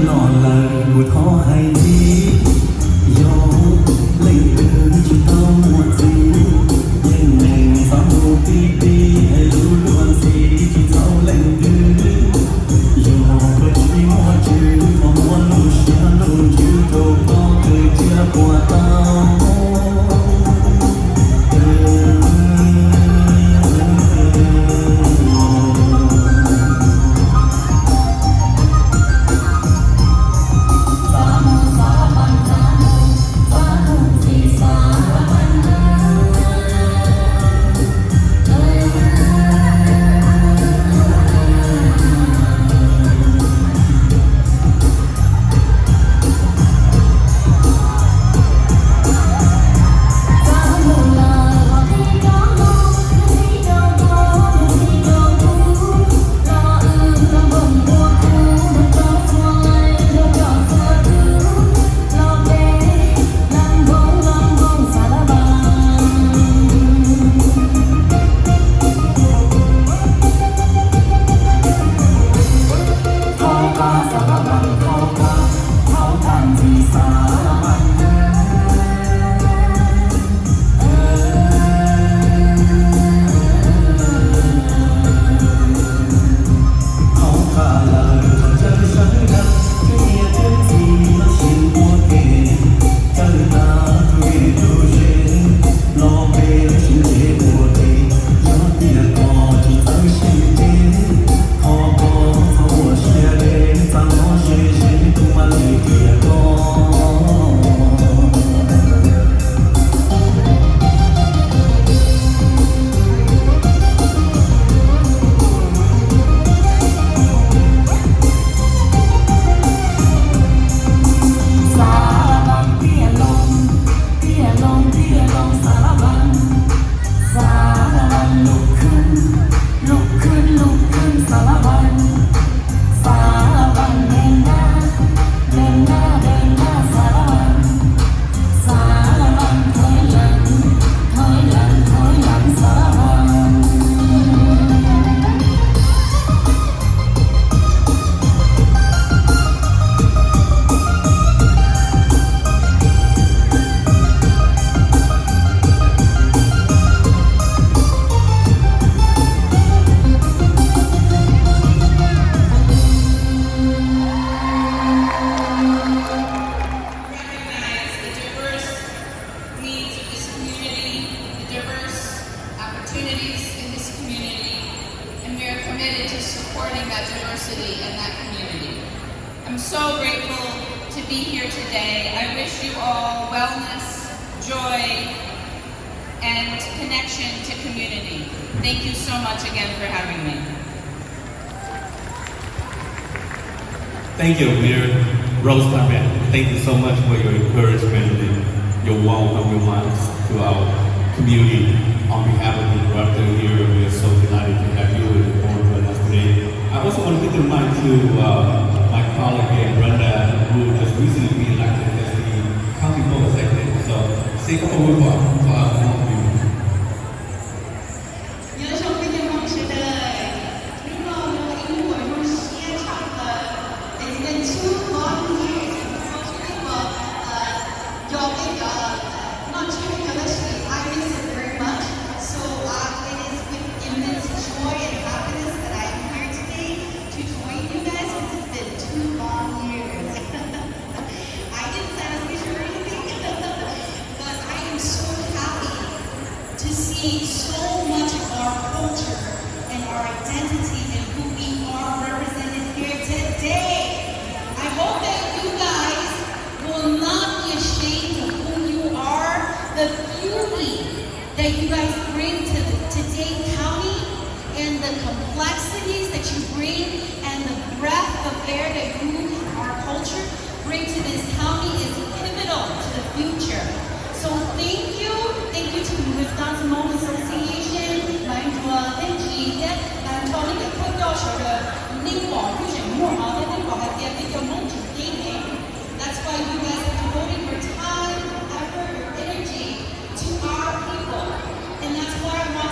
Los lawm kuv thov hais ntxiv, yog leej twg tsis tau muaj txiv, yeej meem txhob mus pib pib es lub luag ntxhi tsis txhaum leej twg. Yog koj tsis muaj tswv, thov muab lub siab lub ntsws rau koj, twb tsiaj quas tau. Recognize the diverse needs of this community, the diverse opportunities in this community, and we are committed to supporting that diversity and that community. I'm so grateful to be here today. I wish you all wellness, joy, and connection to community. Thank you so much again for having me. Thank you, Mayor Rose Clement. Thank you so much for your encouragement and your warm welcome remarks to our community. On behalf of the director here, we are so delighted to have you on board with us today. I also want to give the mic to uh, my colleague here, Brenda, who just recently been elected as the county board executive. So say a couple words for, for us, all of you. Nyob zoo phooj ywg Hmoob sawv daws, hnub no yog ib hnub uas zoo siab tshaj plaws. It's been two long years, uas cov noj tshuaj cov tab sis I miss it very much. So uh, it is with immense joy and happiness that I am here today to join you guys because it's been two long years. I didn't plan a speech or anything, but I am so happy to see so much of our culture and our identity and who we are represented here today. I hope that you guys will not be ashamed of who you are, the beauty that you guys bring to the, to Dade County and the complexities that you bring and the breath of air that you, our culture, bring to this county is pivotal to the future. So thank you, thank you to the Wisconsin Hmong Association, Maing Dua, thank you, and Tony, the quick dog show, the Nick Wall, who's a more other Nick Wall, has the other Hmong to be here. That's why you guys have devoted your time, your effort, your energy to our people. And that's why I want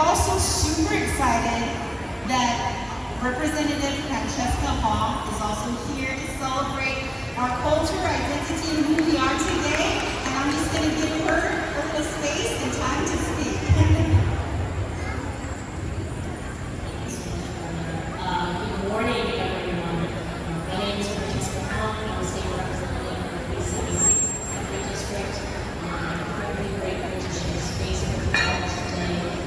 Also super excited that Representative Francesca Hong is also here to celebrate our culture, identity, and who we are today. And I'm just going to give her a little space and time to speak. Uh, good morning, everyone. Uh, my name is Francesca Hong. I'm the state representative for the B C B six. Uh, I'm incredibly grateful to share space with you all today.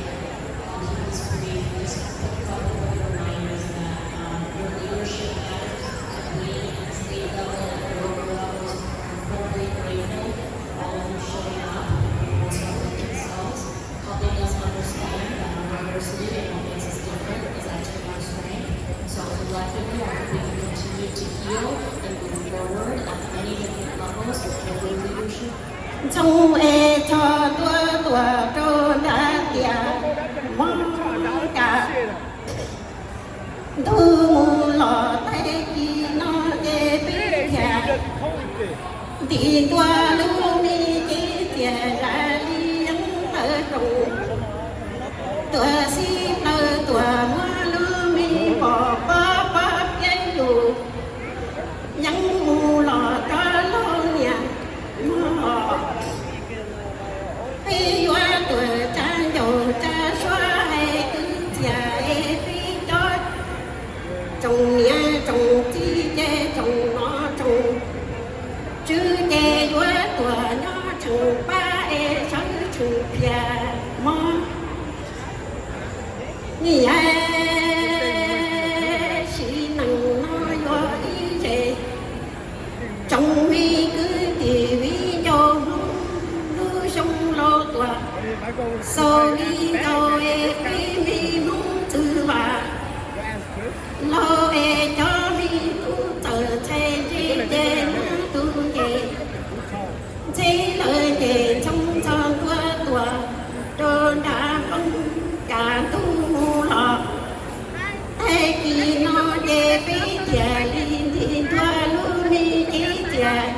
I'll keep this brief. Just a couple of reminders that, um, your leadership matters. At the state level and at the local levels, we're incredibly grateful for all of you showing up and being most authentic selves, helping us understand that our diversity and what makes us different is actually our strength. So collectively, I hope we can continue to heal and move forward at many different levels with your leadership. Ntxoov es txog tuaj tuam rau nram tiaj Moos Kas. Ntuj mus los tag kis no ces peb thiaj nti ntua lub me cev txias zam li yeeb tawv roos. Tuam xib plaws tuam muab lub me pom pob pob piab lus. Yeeb mus los rov los niam mog. Peb yuav tuam tsa ncaus tsa suab hais kwv txhiaj es peb cov tsoom niam tsoom txiv ces tsoom nom tsoom tswv ces yuav tuam nyob tseem pab es sawv tseem phiaj mog. Niam, sim neej no yuav ib zes tsoom me kwv tij viv ncaus Hmoob lub xyoo laus tuaj, xaus li nkaus es peb me Hmoob txwv vam laus es cov me tub txawm ntxhais ntse ces hnub tus nce ntxhe lawm ces ntxhoo txog ntua tuam rau nram Moos Kas. Ntuj mus los tag kis no ces peb thiaj li nti ntua lub me cev txias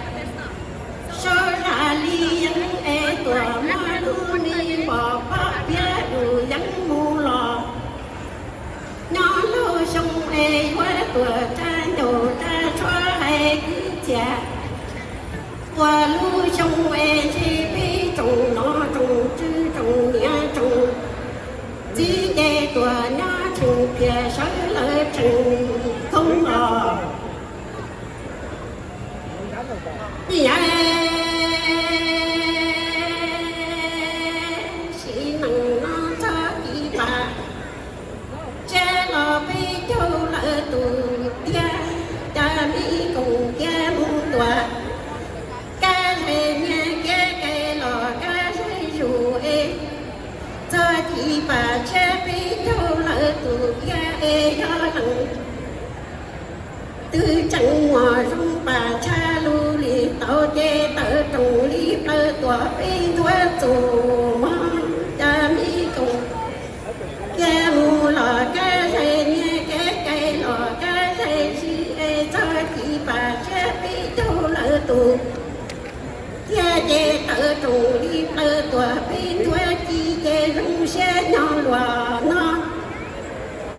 sab zam li yeeb es tuam muab lub me pom pob piab lus. Yeeb mus los nyob lub xyoo es yuav tuam tsa ncaus tsa suab hais kwv txhiaj. Ua lub xyoo es ntshe peb tsoom nom tsoom tswv tsoom niam tsoom txiv ces tuam nyob tseem phiaj sawv lawv tseem khoob os. Niam, sim neej no txog kis pam tsab los peb caug lawm tus tiag, cas me koom kiag mus tuam, kab zais niag kiab kais los kab zais zus es txog kis pam tsab peb caug lawm tus tiag es yog leej twg tseem muaj zoo pam tshaj lus li tau ces tawm roos li plaws tuam peb nthuav txuj mog, cas me koom kiag mus los kab zais niag kiab kais los kab zais zus es txog kis pam tsab peb caug lawm tus tiag ces tawm roos li plaws tuam peb nthuav ci ces zoo siab nyob luag.